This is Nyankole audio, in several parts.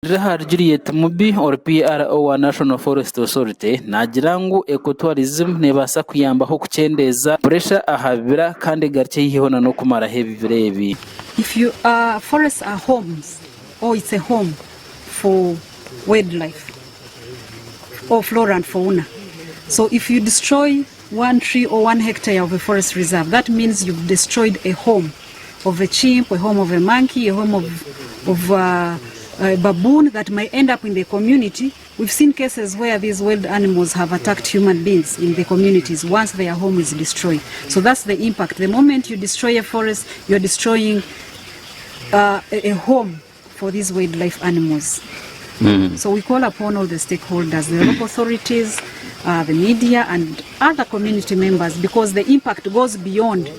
Okurugiirira ahari Juliet Mubi ori PRO wa National Forest Authority, naagira ngu ecotourism neebaasa kuyambaho kukyendeeza puresha aha bibira kandi egarukye haihi hoona n'okumaraho ebibira ebi. If you are forests are homes or it's a home for wildlife or flora and fauna so if you destroy one tree or 1 hectare of a forest reserve that means you've destroyed a home of a chimp, a home of a monkey, a home of a baboon that may end up in the community. We've seen cases where these wild animals have attacked human beings in the communities once their home is destroyed. So that's the impact. The moment you destroy a forest, you're destroying a home for these wildlife animals. So we call upon all the stakeholders, the local authorities, the media, and other community members because the impact goes beyond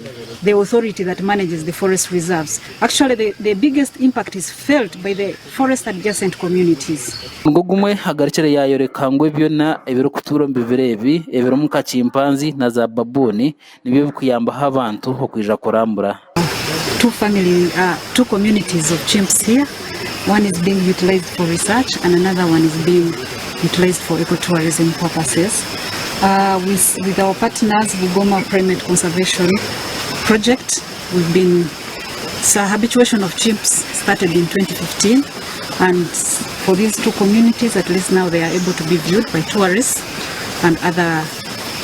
the authority that manages the forest reserves. Actually, the biggest impact is felt by the forest adjacent communities. Nigwo gumwe agarukire yaayoreka ngu ebyona ebirikutuura omu bibira ebi ebirimu nka chimpanzee na za baboon nibyo birikuyambaho abantu okwija kurambura. Two communities of chimps here. One is being utilized for research and another one is being utilized for ecotourism purposes. With our partners, Bugoma Primate Conservation Project, we've been, so habituation of chimps started in 2015, and for these two communities, at least now they are able to be viewed by tourists and other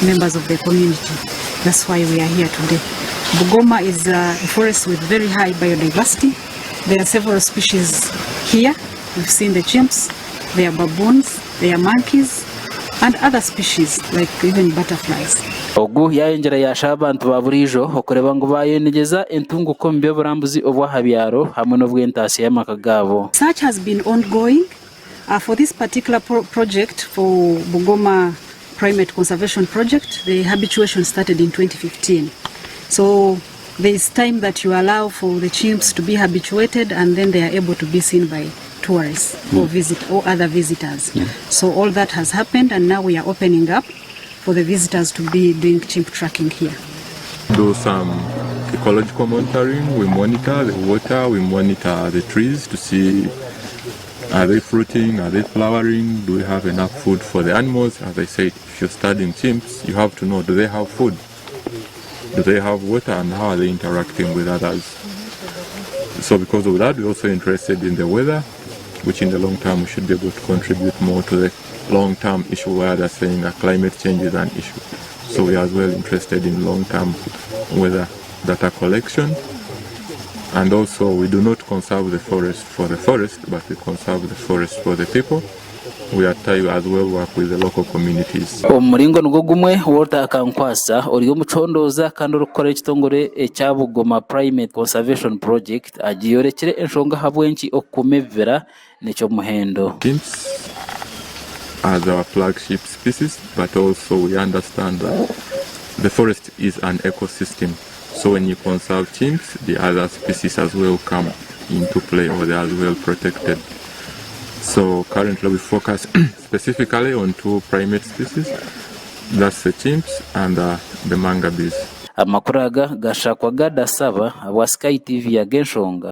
members of the community. That's why we are here today. Bugoma is a forest with very high biodiversity. There are several species here. We've seen the chimps, there are baboons, there are monkeys, and other species like even butterflies. Ogu yayongyera yashaba abantu ba buriijo okureeba ngu bayonegyeza entunguka omu by'oburambuzi obw'aha byaro hamwe n'obw'entaasya y'amaka gaabo. Search has been ongoing for this particular project for Bugoma Primate Conservation Project. The habituation started in 2015. So there is time that you allow for the chimps to be habituated and then they are able to be seen by tourists or visit or other visitors. So all that has happened and now we are opening up for the visitors to be doing chimp tracking here. Do some ecological monitoring. We monitor the water, we monitor the trees to see, are they fruiting, are they flowering, do we have enough food for the animals? As I said, if you're studying chimps, you have to know, do they have food? Do they have water, and how are they interacting with others? So because of that, we're also interested in the weather, which in the long term we should be able to contribute more to the long-term issue where they're saying that climate change is an issue. So we are as well interested in long-term weather data collection. And also we do not conserve the forest for the forest, but we conserve the forest for the people. We are trying as well work with the local communities. Omu muringo nigwo gumwe, Walter Akankwasa ori omucondooza kandi orikukora ekitongore ekya Bugoma Primate Conservation Project agiyorekire enshonga ahabw'enki okukuuma ebibira n'eky'omuhendo. Chimps as our flagship species, but also we understand that the forest is an ecosystem. So when you conserve chimps, the other species as well come into play or they are as well protected. So currently we focus specifically on two primate species, that's the chimps and the mangabeys. Amakuru aga gashakwa Gadasaba abwa Sky TV ag'enshonga.